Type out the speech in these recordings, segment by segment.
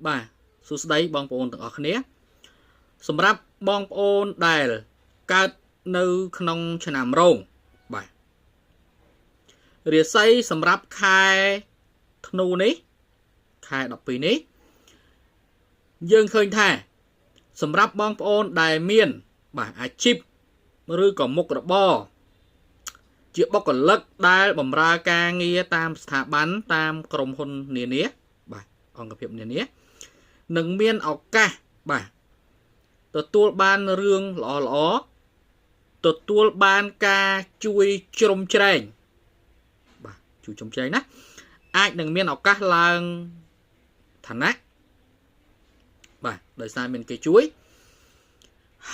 បាទសួស្តីបងប្អូនទាំងអស់គ្នាសម្រាប់បងប្អូនដែលកើតនៅក្នុងឆ្នាំរោងបាទរាសីសម្រាប់ខែធ្នូនេះខែ12នេះយើងឃើញថាសម្រាប់បងប្អូនដែលមានបាទអាជីពឬក៏មុខរបរជាបុគ្គលិកដែលបម្រើការងារតាមស្ថាប័នតាមក្រុមហ៊ុននានាបាទអង្គភាពនានានឹងមានឱកាសបាទទទួលបានរឿងល្អល្អទទួលបានការជួយជ្រោមជ្រែងបាទជួយជ្រោមជ្រែងណាអាចនឹងមានឱកាសឡើងឋានៈបាទដោយសារមានគេជួយ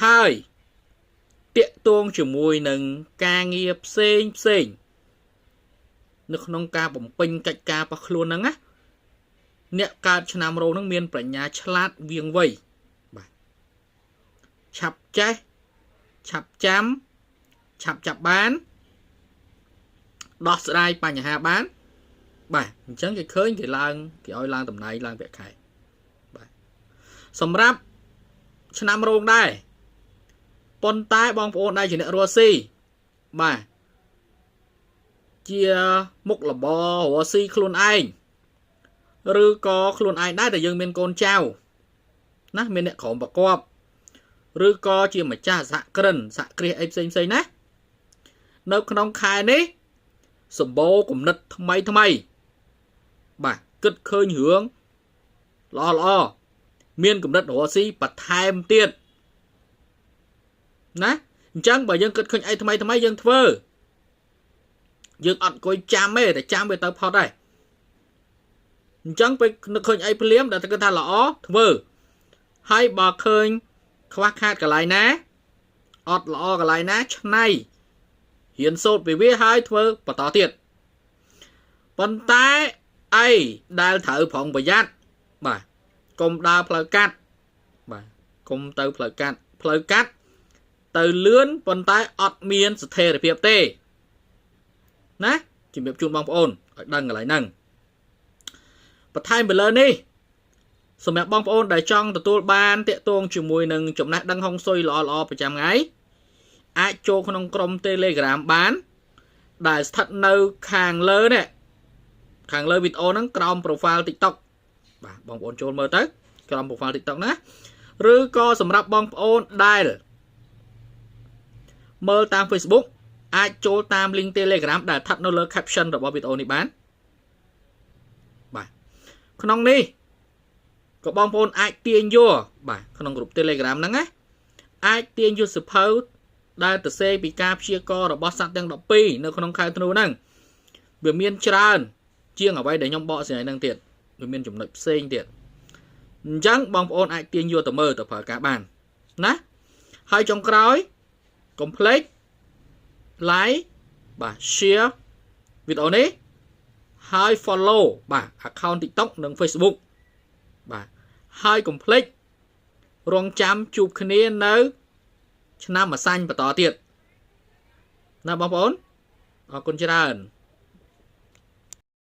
ហើយតាក់ទងជាមួយនឹងការងារផ្សេងផ្សេងនៅក្នុងការបំពេញកិច្ចការរបស់ខ្លួនហ្នឹងណាអ្នកកើតឆ្នាំរោងហ្នឹងមានប្រាជ្ញាឆ្លាតវៀងវៃបាទឆាប់ចេះឆាប់ចាំឆាប់ចាប់បានដោះស្រាយបញ្ហាបានបាទអញ្ចឹងគេឃើញគេឡើងគេឲ្យឡើងតំណែងឡើងប្រាក់ខែបាទសម្រាប់ឆ្នាំរោងដែរប៉ុន្តែបងប្អូនដែលជាអ្នករស់ស៊ីបាទជាមុខរបររស់ស៊ីខ្លួនឯងឬក៏ខ្លួនឯងដែរតែយើងមានកូនចៅណាមានអ្នកក្រុមប្រកបឬក៏ជាម្ចាស់សហគ្រិនសហគ្រាសអីផ្សេងផ្សេងណានៅក្នុងខែនេះសម្បូរគំនិតថ្មីថ្មីបាទគិតឃើញរឿងល្អល្អមានគំនិតរស់ស៊ីបន្ថែមទៀតណាអញ្ចឹងបើយើងគិតឃើញអីថ្មីថ្មីយើងធ្វើយើងអត់អង្គុយចាំទេតែចាំវាទៅផុតដែរអញ្ចឹងពេលនឹកឃើញអីភ្លាមដែលគិតថាល្អធ្វើហើយបើឃើញខ្វះខាតកន្លែងណាអត់ល្អកន្លែងណាឆ្នៃរៀនសូត្រពីវាហើយធ្វើបន្តទៀតប៉ុន្តែអីដែលត្រូវប្រុងប្រយ័ត្នបាទកុំដើរផ្លូវកាត់បាទកុំទៅផ្លូវកាត់ផ្លូវកាត់ទៅលឿនប៉ុន្តែអត់មានស្ថិរភាពទេណាជំរាបជូនបងប្អូនឲ្យដឹងកន្លែងហ្នឹងបន្ថែមពីលើនេះសម្រាប់បងប្អូនដែលចង់ទទួលបានតាក់ទងជាមួយនឹងចំណេះដឹងហុងស៊ុយល្អល្អប្រចាំថ្ងៃអាចចូលក្នុងក្រុម Telegram បានដែលស្ថិតនៅខាងលើនេះខាងលើវីដេអូហ្នឹងក្រោម profile TikTok បាទបងប្អូនចូលមើលទៅក្រោម profile TikTok ណាឬក៏សម្រាប់បងប្អូនដែលមើលតាម Facebook អាចចូលតាម link Telegram ដែលស្ថិតនៅលើ caption របស់វីដេអូនេះបានបាទក្នុងនេះក៏បងប្អូនអាចទាញយកបាទក្នុងក្រុម Telegram ហ្នឹងណាអាចទាញយកសៀវភៅដែលទៅសេពីការព្យាករណ៍របស់សត្វទាំង12នៅក្នុងខែធ្នូហ្នឹងវាមានច្រើនជាងអ្វីដែលខ្ញុំបកស្រាយហ្នឹងទៀតវាមានចំណុចផ្សេងទៀតអញ្ចឹងបងប្អូនអាចទាញយកទៅមើលទៅប្រើការបានណាហើយចុងក្រោយកុំភ្លេច like បាទ share វីដេអូនេះហើយ follow បាទ account TikTok និង Facebook បាទហើយកុំភ្លេចរងចាំជួបគ្នានៅ ឆ្នាំម្សាញ់បន្តទៀតណាបងប្អូនអរគុណច្រើន។